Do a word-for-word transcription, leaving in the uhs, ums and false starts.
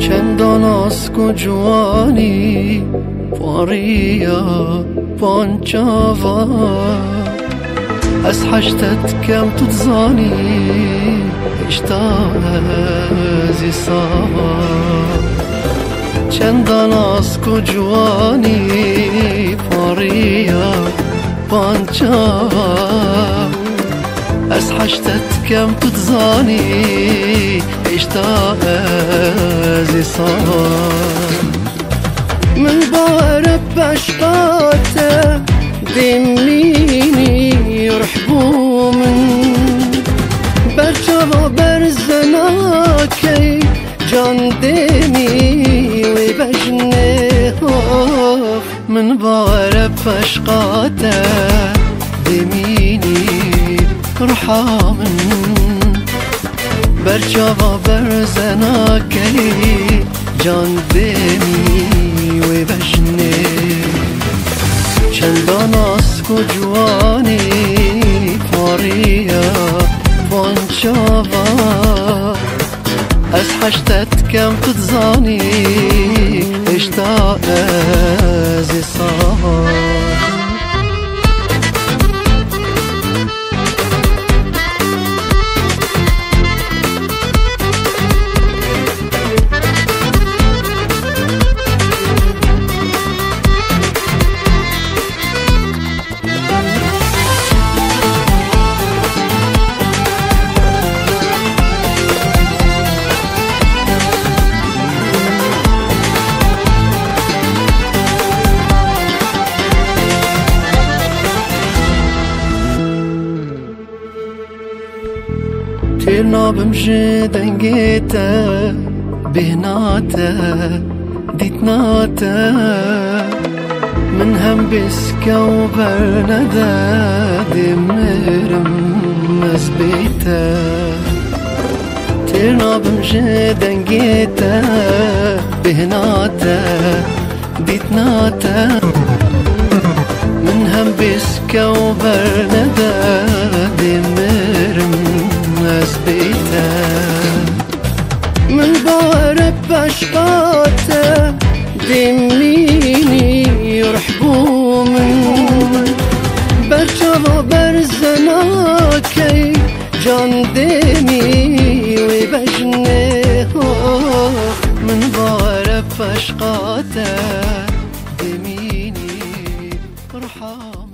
Çenda nask û ciwanî pariya pançava. Ez heşte dikem tu dizanî, hêşta ez ê sava. Çenda nask û ciwanî pariya pançava. Ez heşte dikem tu dizanî, hêşta ez ê sava. Min bawer e peşqa te dê mînî ruh bû min. Berçava berze nakey can dêmî wê bejnê ho. Min bawer e peşqa te dê mînî ruha min. Berçava berze nakey can dêmî wê bejnê. Çenda nask û ciwanî pariya pançava. Ez heşte dikem tu dizanî, hêşta ez ê sava. Têr nabim ji dengê te, bêhna te, dîtna te. Min hem bêske û bernede, dê mirim ez bê te. Têr nabim ji dengê te, bêhna te, dîtna te. Min hem bêske û bernede, dê mirim ez bê te. Min bawer e peşqa te dê mînî ruh bû min. Berçava berze nakey can dêmî wê bejnê ho. Min bawer e peşqa te dê mînî ruha min.